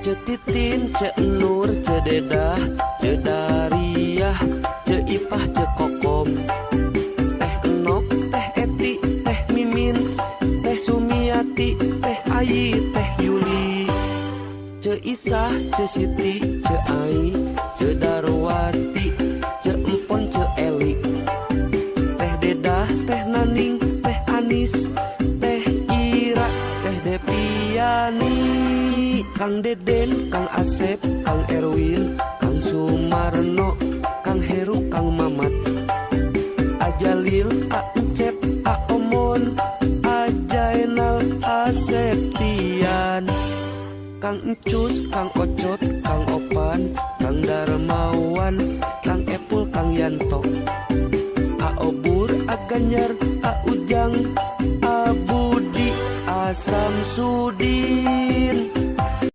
Ceu Titin, Ceu Nur, Ceu Dedah, Ceu Dariah, Ceu Ipah, Ceu Kokom, Teh Enok, Teh Eti, Teh Mimin, Teh Sumiati, Teh Ayi, Teh Yuli, Ceu Isah, Ceu Siti, Ceu Ai, Ceu Darwati, Ceu Empon, Ceu Eli, Teh Dedah, Teh Naning, Teh Anis, Teh Ira, Teh Depiani, Kang Deden, Kang Asep, Kang Erwin, Kang Sumarno, Kang Heru, Kang Mamat, Ajalil, A Encep, A Omon, A Jaenal, A Septian, Kang Encus, Kang Ocot, Kang Opan, Kang Darmawan, Kang Epul, Kang Yanto, A Obur, A Ganjar, A Ujang, A Budi, A Samsudin.